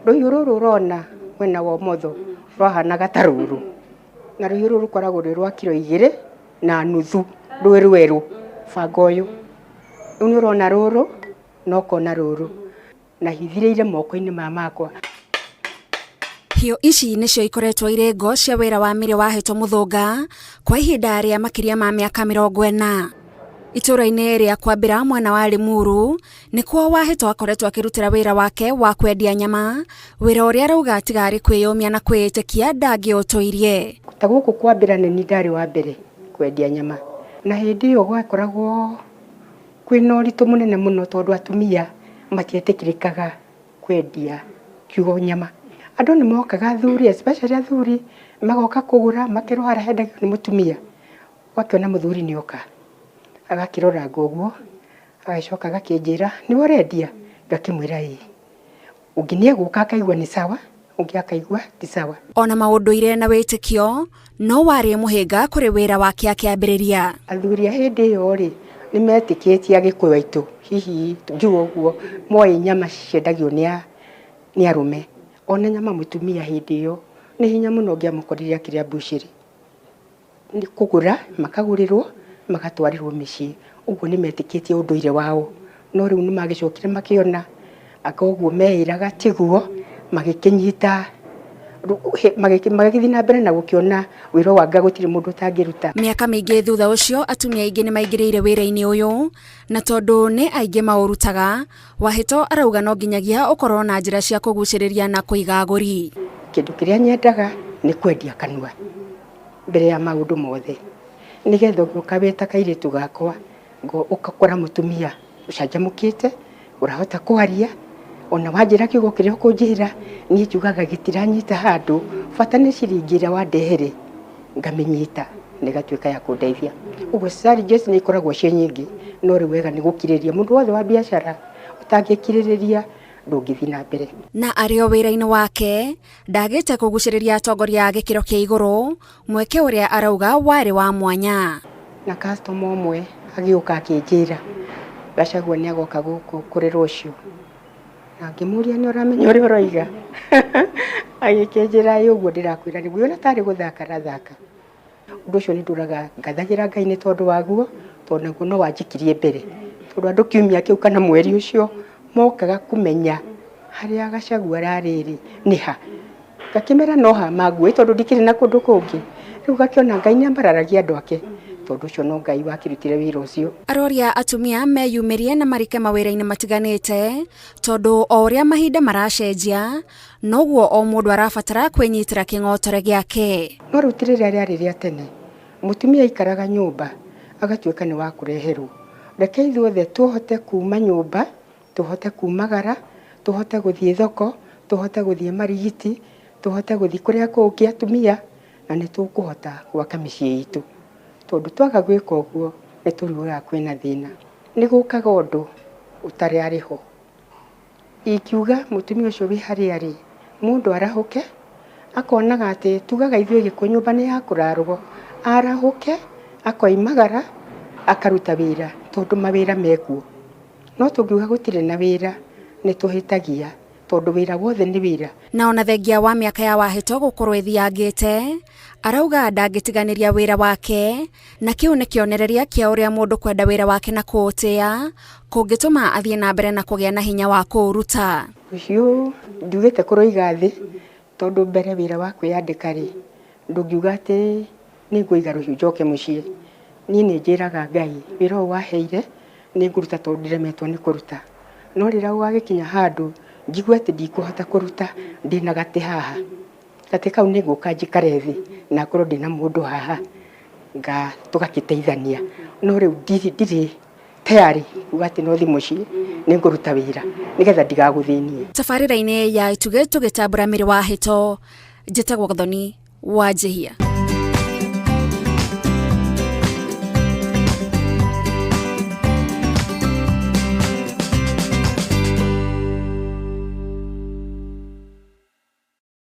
Rũhiũ rũrũ ũrona mwena wa ũmotho rwahanaga ta rũrũ, na rũhiũ rũrũ rũkoragwo rwĩ rwa kiro 2.5 rwĩ rwerũ, banga ũyũ. Rĩu nĩ ũrona rũrũ na ũkona rũrũ, na hithĩrĩire moko-inĩ maya makwa. Hiũ ici nĩcio ikoretwo irĩ ngo cia wĩra wa Mary Wahĩto Mũthũnga kwa ihinda rĩa makĩria ma mĩaka 40. Itũũra-inĩ rĩa Kwambĩra mwena wa Limuru nĩkuo Wahĩto akoretwo akĩrutĩra wĩra wake wa kwendia nyama, wĩra ũrĩa arauga tiga arĩ kwĩyũmia na kwĩĩtĩkia ndangĩũtũirie. Ta gũkũ Kwambĩra nĩ niĩ ndarĩ wa mbere kwendia nyama, na hĩndĩ ĩyo gwakoragwo kwĩna ũritũ mũnene mũno tondũ atumia matietĩkĩrĩkaga kwendia kiugo nyama. Andũ nĩ mokaga athuri, especially athuri, magoka kũgũra makerwo harĩa hendagio nĩ mũtumia. Ũgakĩona mũthuri nĩ oka, agakĩroranga ũguo, agagĩcoka agakĩnjĩra nĩwe ũrendia? Ngakĩmwĩra ĩĩ. Ũngĩ nĩ egũka akaigua nĩ sawa, ũngĩ akaigua ti sawa. Ona maũndũire na wĩtĩkio no warĩ mũhĩnga kũrĩ wĩra wake akĩambĩrĩria. Athuri a hĩndĩ ĩyo rĩ, nĩ metĩkĩtie Agĩkũyũ aitũ, hihi njuge ũguo, moĩ nyama ciendagio nĩ arũme. Ona nyama mũtumia hĩndĩ ĩyo, nĩ hinya mũno ũngĩamũkorire akĩrĩa mbucĩrĩ. Nĩ kũgũra makagũrĩrwo magatwarĩrwo mĩciĩ, ũguo nĩ metĩkĩtie ũndũire wao. No rĩu nĩ magĩcokire makĩona anga ũguo meĩraga tiguo, magĩkĩnyita, magĩgĩthiĩ na mbere na gũkĩona wĩra ũyũ anga gũtirĩ mũndũ ũtangĩruta. Mĩaka mĩingĩ thutha ũcio atumia aingĩ nĩ maingĩrĩire wĩra-inĩ ũyũ, na tondũ nĩ aingĩ maũrutaga, Wahĩto arauga no nginyagia ũkorwo na njĩra cia kũgucĩrĩria na kũiga agũri. Kĩndũ kĩrĩa nyendaga nĩ kwendia kanua mbere ya maũndũ mothe, nĩgetha ũgĩũka wĩ ta kairĩtu gakwa, ũgakora mũtumia ũcanjamũkĩte, ũrahota kwaria, ona wanjĩra kiugo kĩrĩa ũkũnjĩra, niĩ njugaga gĩtiranyita handũ, bata nĩ ciringi ĩrĩa wandehere ngamĩnyita na ĩgatuĩka ya kũndeithia. Ũguo challenges nĩ ikoragwo ciĩ nyingĩ, no rĩu wega nĩ gũkirĩrĩria. Mũndũ wothe wa biacara ũtangĩkirĩrĩria ndũngĩthiĩ na mbere. Na arĩ o wĩra-inĩ wake, ndagĩte kũgucĩrĩria atongoria a gĩkĩro kĩa igũrũ, mweke ũrĩa arauga warĩ wa mwanya. Na customer ũmwe agĩũka akĩnjĩra Gachagua nĩ agoka gũkũ kũrĩ rũciũ, na ngĩmũria nĩ ũramenya ũrĩa ũroiga, agĩkĩnjĩra ĩ ũguo ndĩrakwĩra nĩguo, ona tarĩ gũthaka arathaka. Ũndũ ũcio nĩ ndũraga ngathagĩra Ngai nĩ tondũ waguo, tondũ naguo no wanjikirie mbere, tondũ andũ kiumia kĩu kana mweri ũcio mokaga kũmenya harĩa Gachagua ararĩ rĩ nĩ ha. Ngakĩmera no ha mangue tondũ ndikĩrĩ na kũndũ kũngĩ. Rĩu ngakĩona Ngai nĩ ambararagia andũ ake, tondũ ũcio no Ngai wakĩrutire wĩra ũcio. Aroria atumia meyumĩrie na marike mawĩra-inĩ matiganĩte, tondũ o ũrĩa mahinda maracenjia, noguo o mũndũ arabatara kwĩnyitĩra kĩng'otore gĩake. No rĩu ti rĩrĩa rĩarĩ rĩa tene, mũtumia aikaraga nyũmba agatuĩka nĩ wa kũreherwo. Reke ithuothe tũhote kuma nyũmba, tũhote kumagara, tũhote gũthiĩ thoko, tũhote gũthiĩ marigiti, tũhote gũthiĩ kũrĩa kũngĩ atumia, na nĩ tũkũhota gwaka mĩciĩ itũ. Tondũ twaga gwĩka ũguo nĩ tũrĩonaga kwĩna thĩna. Nĩ gũkaga ũndũ ũtarĩ arĩ ho. Ingiuga mũtumia ũcio wĩ harĩa arĩ, mũndũ arahũke, akonaga atĩ tugaga ithuĩ Gĩkũyũ nyũmba nĩ ya kũrarwo, arahũke, akoimagara, akaruta wĩra, tondũ mawĩra mekuo. No tũngiuga gũtirĩ na wĩra, nĩ tũhĩtagia, tondũ wĩra wothe nĩ wĩra. Na ona thengia wa mĩaka ya Wahĩto gũkorwo ĩthiangĩte, arauga ndangĩtiganĩria wĩra wake, na kĩu nĩ kĩonereria kĩa ũrĩa mũndũ kwenda wĩra wake na kũũtĩa kũngĩtũma athiĩ na mbere na kũgĩa na hinya wa kũũruta. Rũhiũ ndiugĩte kũrũiga thĩ, tondũ mbere wĩra wa kwĩyandĩka rĩ, ndũngiuga atĩ nĩ ngũiga rũhiũ njoke mũciĩ. Niĩ nĩ njĩraga Ngai wĩra ũyũ waheire nĩ ngũruta tondũ ndiremetwo nĩ kũruta. No rĩrĩa gũgagĩkinya handũ njigue atĩ ndikũhota kũruta, ndĩna gatĩ haha. Gatĩ kau nĩ ngũka njikare thĩ na ngorwo ndĩna mũndũ haha, tũgagĩteithania. No rĩu ndirĩ tayari kuga atĩ no thiĩ mũciĩ nĩ ngũruta wĩra nĩgetha ndigagũthĩnie. Tabarĩra-inĩ ya Itugĩ tũgĩtambũra Mary Wahĩto, njĩtagwo Gathoni Wanjihia.